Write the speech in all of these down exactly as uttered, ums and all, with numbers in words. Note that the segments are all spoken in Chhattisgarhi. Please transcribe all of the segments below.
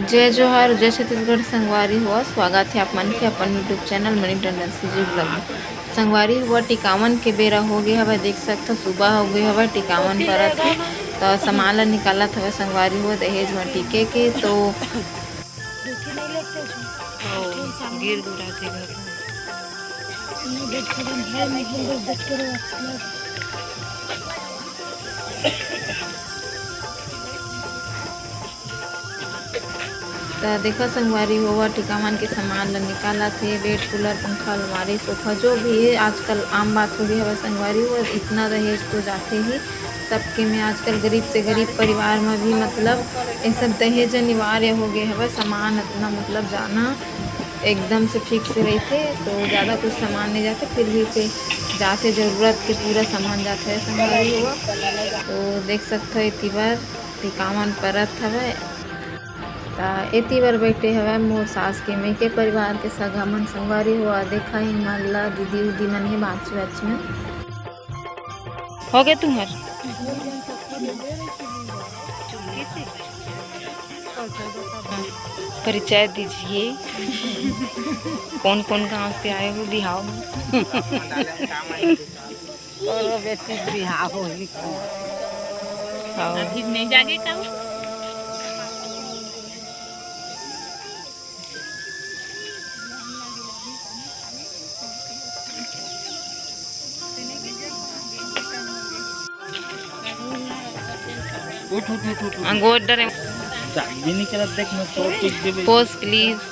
जय जोहार, जय छत्तीसगढ़ संगवारी हो, स्वागत हे आप मन के अपन YouTube channel money Tandon CG blog में। संगवारी हो, टिकावन के बेरा हो गे हवय, देख सकथव सुबह हो गे हवय, टिकावन परत हे। त सामान ला निकालत हवय संगवारी हो, दहेज म टिके के। तो गिर गुरा के घर। त देखा संगवारी हो, टिकावन के सामान ल निकालत हे, बेड, कूलर, पंखा, अलमारी, सोफा, जो भी हे। आजकल आम बात हो गे हवय संगवारी हो, इतना दहेज तो जाथे ही सबके में। आजकल गरीब से गरीब परिवार में भी, मतलब, ये सब दहेज अनिवार्य हो गे हवय। सामान इतना, मतलब, जाना एकदम से फिक्स रहिथे, तो ज़्यादा कुछ सामान नहीं जाथे, फिर भी से जाथे, जरूरत के पूरा सामान जाथे संगवारी हो। तो देख सकथव, एती बर टिकावन परत हवय। त एती बर बैठे हवय मोर सास के मेके परिवार के सगा मन संगवारी हो। देखा ही मन ला दीदी उदी मन हे बाच बाच में। हो गे तुम्हर? परिचय दीजिए। कौन कौन गांव से आए हो बिहाव में? तोरो बेटी बिहाव होही। हाँ। अभी नहीं जागे का? उठ, उठ, उठ, उठ, उठ। अंगोट डरे। चाबी निकलत देख, मैं तोड़ पीट देबे। Pose, please।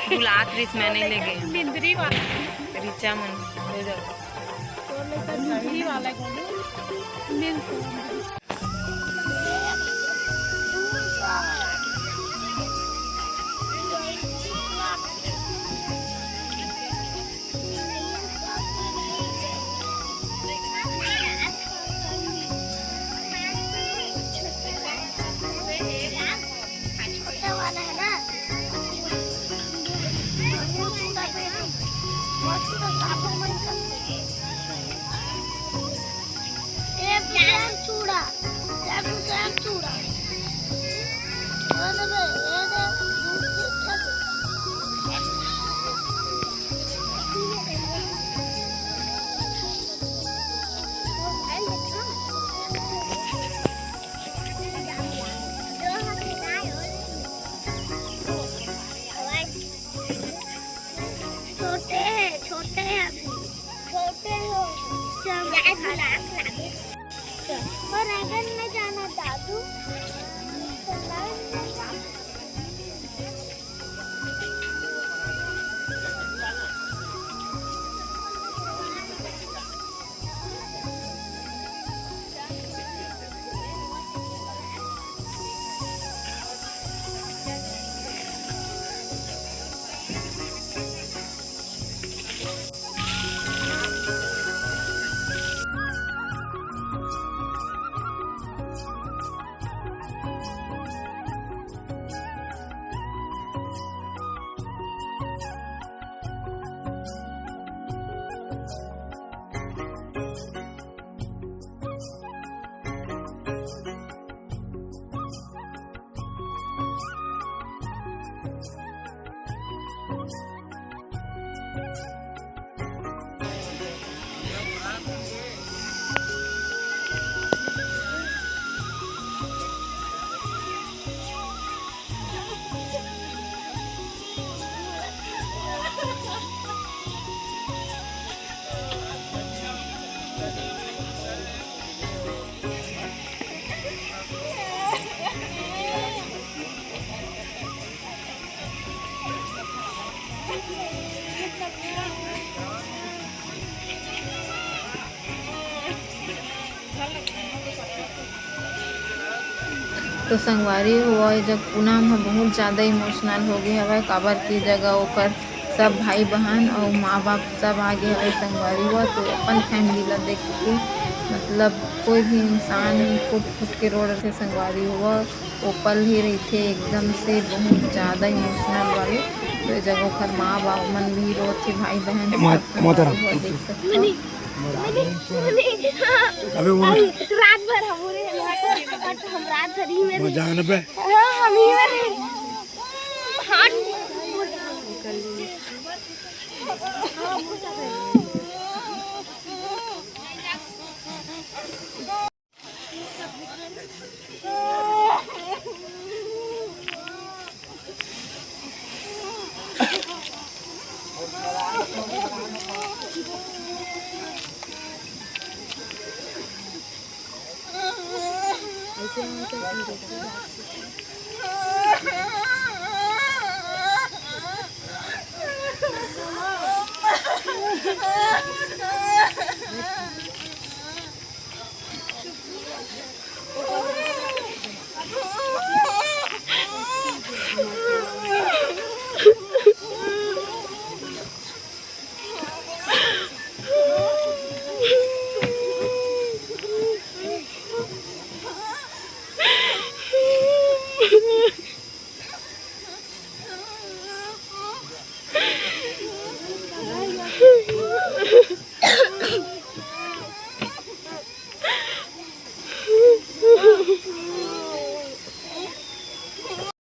बुलात रिस, मैं नहीं लेगे। बिंदरी वाला। रिचा मन, हो जाओ। बिंदरी वाला। छोटे हैं, छोटे हैं अभी। छोटे हो। चल, और आंगन में जाना दादू। तो संगवारी हो, ए जग पूनम ह बहुत ज़्यादा इमोशनल हो गे हवय, काबर की जगह ओकर सब भाई बहन अउ माँ बाप सब आ गे हवय संगवारी हो। तो अपन फैमिली ला देख के, मतलब, कोई भी इंसान फूट फूट के रो रथे संगवारी हो, ओपल ही रहिथे एकदम से बहुत ज़्यादा इमोशनल वाले। तो ए जगह ओकर माँ बाप मन भी रोथे, भाई बहन सब संगवारी हो, देख सकथव। अबे वो रात भर हम रहे, हम रात भर ही में रहे। हाँ, हम ही में रहे। हाँ।